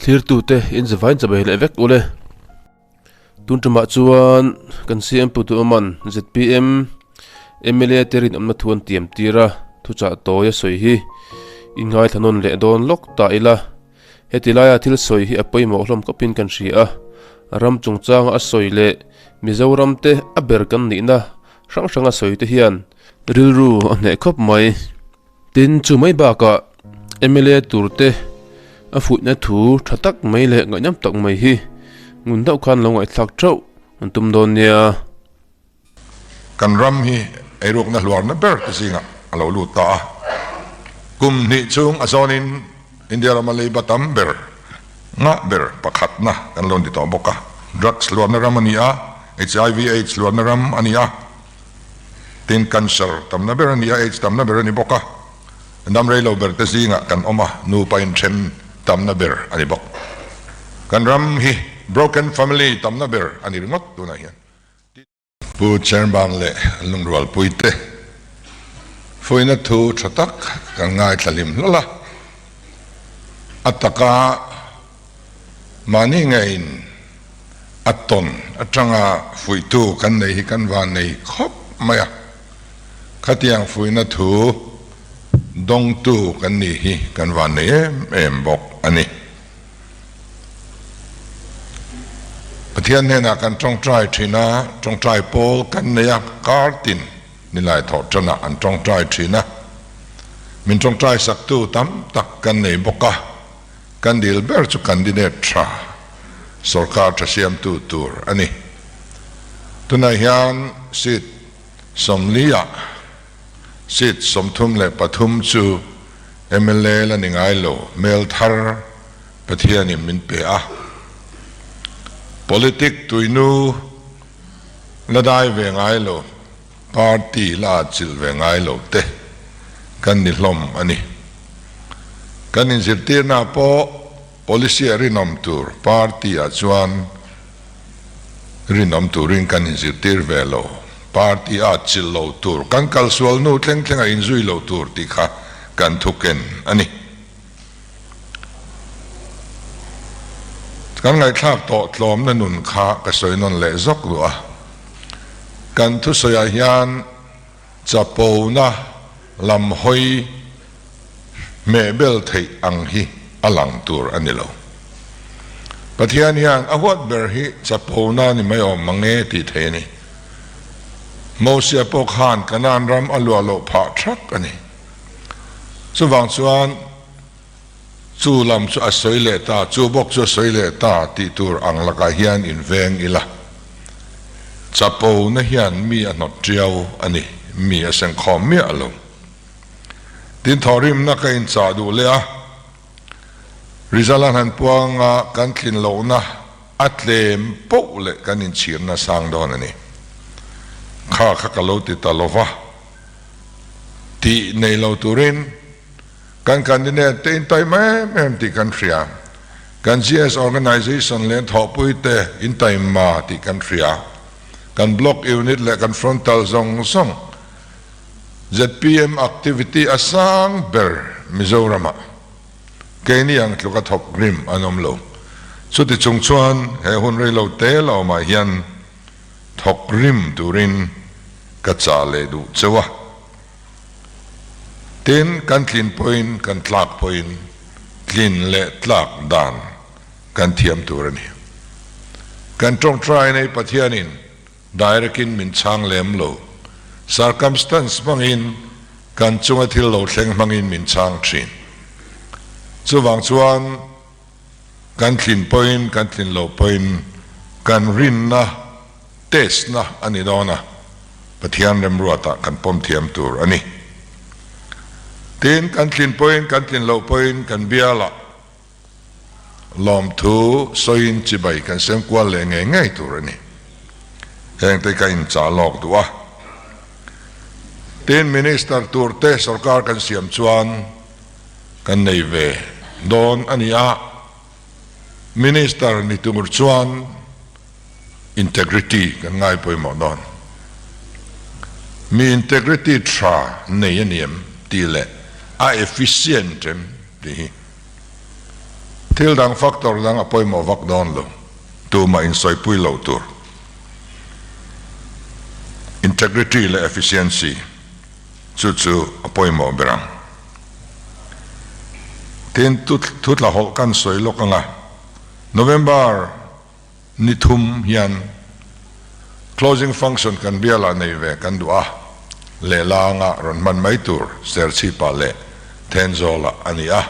Thlirtute in zavain chabai leh vek ule. Tun tumah chuan kan CM Pu Duhawman zpm mla te rinawmna thu an tiam tir a, thuchah tawi a sawi hi in ngaithla nawn leh dawn lawk ta ila. Heti laia thil sawi hi a pawimawh hlawm khawpin kan hria a, ram chungchanga a sawi leh Mizoram te a ber kan nihna hrang hranga sawi te hian rilru a hneh khawp mai. Tin, chu mai bakah mla tur te a fuihna thu tha tak mai leh ngaihnawm tak mai hi ngun deuh khan lo ngaihthlak theuh an tum dawn nia. Kan ram hi eirukna hluarna ber te zingah a lo lut ta a, kum hnih chung a zawnin India rama leiba tam ber ngah ber pakhatna kan lo ni tawh bawk a, drugs hluarna ram a ni a, HIV aids hluarna ram a ni a, tin cancer tamna ber a ni a, aids tamna ber a ni bawk a, dam rei lo ber te zingah kan awm a, nupa inthen tamna ber a ni bawk. Kan ram hi broken family tamna ber a ni ringawt tunah hian. Pu Chairman leh lungrualpuite fuihna thu tha tak kan ngaithla hlim hlawlh a, a taka mahni ngeiin a tawn atanga fuihtu kan nei hi kan van nei khawp mai a, khatiang fuihna thu dawngtu kan nih hi kan van nei em em bawk a ni. Pathian hnenah kan tawngtai thin a, tawngtai pawl kan nei a, kar tin nilai thawh tanah an tawngtai thin a, min tawngtai saktu tam tak kan nei bawk a, kan dil ber chu candidate tha, sorkar tha siamtu tur a ni. Tunah hian seat 40 ah seat 33 chu mla la ni ngai lo, hmel thar Pathianin min pe a. Politic tuinu la dai ve ngai lo, party la atchilh ve ngai lo te kan ni hlawm a ni. Kan inzirtirna pawh policy a rinawm tur party ah chuan rinawm turin kan inzirtir ve lo. Party a atchilh lo tur, kan kalsual hnu thleng thleng a inzui lo tur tih kha kan thuken a ni. Kan ngaihthlak tawh tlawmna nun kha ka sawi nawn leh zawk duh a. Kan thusawiah hian chapona lam hawi hmehbel theih ang hi a lang tur a ni lo. Pathian hian a huat ber hi chapona ni mai awm mang e tih thei a ni. Mosia pawh khan Kanaan ram a luah loh phah thak a ni. Chuvang chuan chu lam chu a sawi leh ta, chu bawk chu a sawi leh ta tih tur ang lakah hian inveng ila. Chapona hian mi a hnawt tiau a ni, mi a sengkhawm miah lo. Tin, thawhrimna ka inchah duh leh a, Rizal-a han puanga kan tlin lohna a tlem poh leh kan inchhirna sang dawn a ni. Kha kha ka lo ti ta lova. Tih nei lo turin kan candidate te intaima em em tih kan hria. Kan GS organization leh thawhpui te intaima tih kan hria. Kan block unit leh kan frontal zawng zawng zpm activity a sang ber Mizoramah keini ang tluka thawk rim an awm lo. Chuti chung chuan he hun reilo te la awmah hian Thawk rim turin ka chah leh duh cheu a. Tin, kan tlin pawhin kan tlak pawhin tlin leh tlak dan kan thiam tur a ni. Kan tawngtai nei Pathianin direct-in min chhang lem lo, circumstance hmangin kan chunga thil lo thleng hmangin min chhang thin. Chuvang chuan Kan tlin pawhin kan tlin loh pawhin kan rinna test na a ni dawn a, Pathian remruatah kan pawm thiam tur a ni. Tin, kan tlin pawhin kan tlin loh pawhin kan bialah lawmthu sawiin chibai kan sem kual leh ngei ngei tur a ni. Hengte ka inchah lawk duh a. Tin, Minister turte sorkar kan siam chuan Kan nei ve dawn a ni a, Minister ni tur chuan integrity kan ngai pawimawh dawn. Mi integrity tha nei a ni em tih leh a efficient em tih hi. Thil dang factor dang a pawimawh vak dawn lo, tumah insawipui lo tur. Integrity leh efficiency chu chu a pawimawh ber ang. Tin, thu tlahawlh kan sawi lawk ang a, November ni thum hian closing function kan bialah nei ve kan duh a, lehlanga rawn hman mai tur Serchhipa leh Thenzawlah a ni a.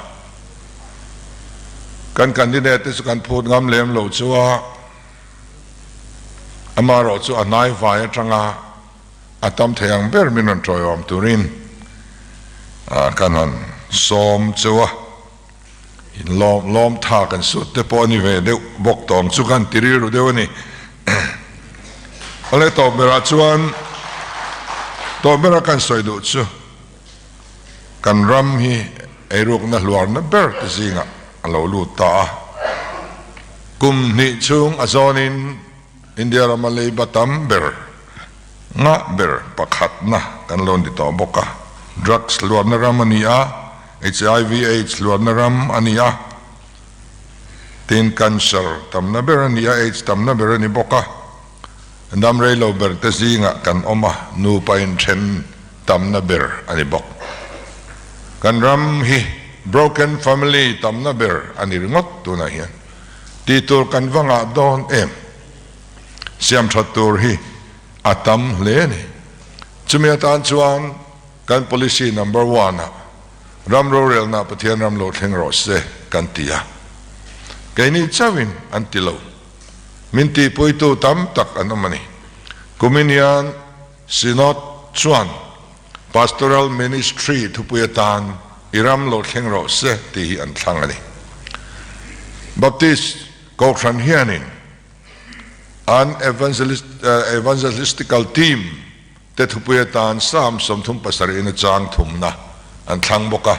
Kan candidate te chu kan phut ngam lem lo chu a, amaherawh chu a hnaivai atanga a tam thei ang ber min rawn tawiawm turin kan han sawm cheu a. In lawm lawm tha kan sut te pawh a ni ve deuh bawk tawng chu kan ti rilru deuh a ni. Awle tawp berah chuan tawp bera kan sawi duh chu kan ram hi eirukna hluarna ber te zingah a lo lut ta a. Kum hnih chhung a zawnin India rama leiba tam ber ngah ber pakhatna kan lo ni tawh bawk a. Drugs hluarna ram a ni a, HIV aids hluarna ram a ni a, tin cancer tamna ber a ni a, aids tamna ber a ni bawk a. Dam rei lo ber te zingah kan awm a, nupa inthen tamna ber a ni bawk. Kan ram hi broken family tamna ber a ni ringawt tunah hian. Tih tur kan va ngah dawn em? Siam that tur hi a tam hle a ni. Chumi atan chuan kan policy number one ah ram rorelna Pathian ram lo thleng rawh se kan ti a. Keini chauhin an ti lo. Min tihpuitu tam tak an awm a ni. Kumin hian Synod chuan Pastoral Ministry thupui atan i ram lo thleng rawh se tih hi an thlang a ni. Baptist Kohhran hianin an Evangelistical Team te thupui atan Psalm 37 in a chang thumna an thlang bawk a.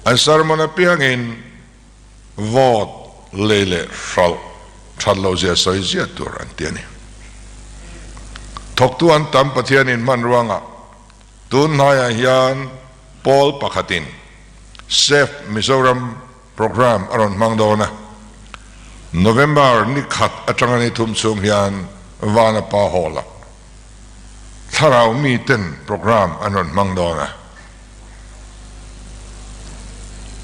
An sermon apiangin Vote lei leh hralh that lo zia sawi ziah tur an ti a ni. Thawktu an tam Pathianin hman ruangah tun hnaiah hian pawl pakhatin Save Mizoram programme a rawn hmang dawn a, November ni khat atanga ni thum chhung hian Vanapa Hall-ah Thlarau miten programme an rawn hmang dawn a.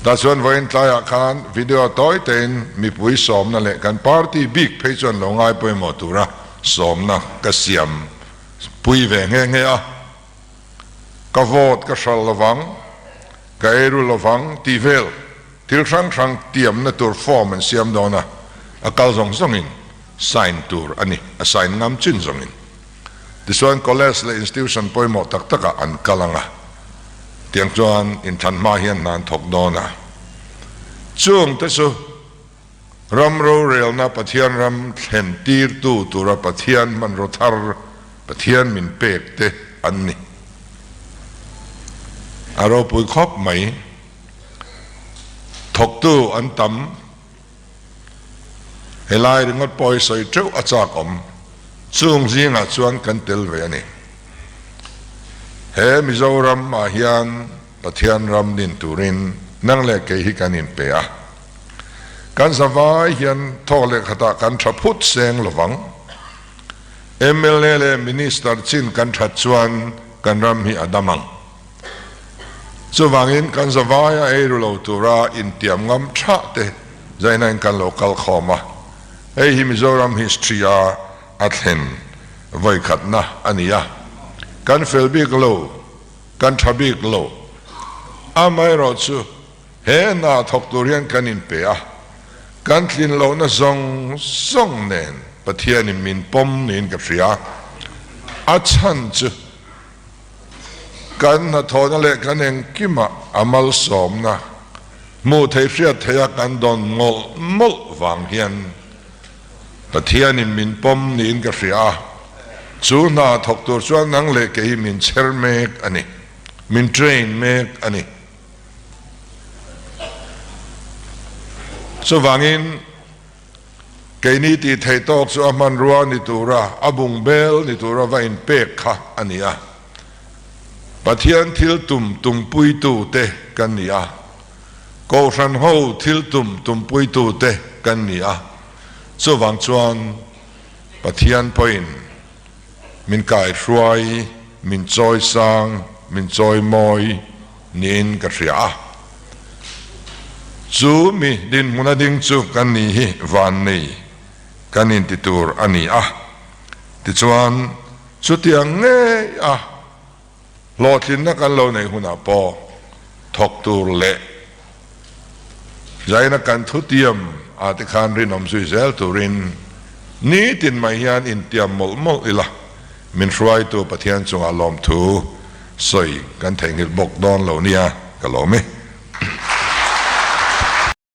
Tah chuan vawiin tlaiah khan video tawi tein mipui sawmna leh kan party bik phei chuan lo ngai pawimawh tura sawmna ka siam pui ve nghe nghe a. Ka vote ka hral lovang, ka eiru lovang tih vel thil hrang hrang tiamna tur form an siam dawn a, a kal zawng zawngin sign tur a ni, a sign ngam chin zawngin. Tichuan college leh institution pawimawh tak takah an kal ang a, tiang chuan inthlan hma hian hna an thawk dawn a. Chung te chu ram rorelna Pathian ram thlen tirtu tura Pathian hmanraw thar Pathian min pek te an ni. A ropui khawp mai. Thawktu an tam. Helai ringawt pawh hi sawi teuh a chak awm. Chung zingah chuan kan tel ve a ni. He Mizoram ah hian Pathian ram din turin nang leh kei hi kan inpe a. Kan zavai hian thawk leh khatah kan tha phut seng lovang. Mla leh Minister chin kan that chuan kan ram hi a dam ang. Chuvangin kan zavaia ei ru lo tura intiam ngam tha te zainain kan lo kal khawm a, hei hi Mizoram history a a thlen vawikhatna a ni a, kan fel bik lo, kan tha bik lo. Amaherawhchu he hna thawk tur hian kan inpe a, kan tlin lohna zawng zawng nen Pathianin min pawm niin ka hria. A chhan chu. Kan hnathawhna leh kan engkimah a malsawmna hmuh theih hriat theiha kan dawn mawlh mawlh vang hian Pathianin min pawm niin ka hria a, chu hna thawk tur chuan nang leh kei hi min chher mek a ni, min train mek a ni. Chuvangin. Keini tih theih tawk chu a hmanrua ni tura, a bungbel ni tura va inpek kha a ni a. Pathian thil tum tumpuitu te kan ni a. Kohhran ho thil tum tumpuitute kan ni a, chuvang chuan Pathian pawhin min kaihruai, min chawisang, min chawimawi niin ka hria a. Chu mi dinhmuna ding chu kan ni hi vannei kan inti tur a ni a. Tichuan, chutiang ngei a Hlawhtlinna kan lo neih hunah pawh thawk tur leh zaina kan thutiam ah te khan rinawm zui zel turin nitin mai hian intiam mawlh mawlh ila, min hruaitu Pathian chungah lawmthu sawi kan theihnghilh bawk dawn lo nia ka lawm e.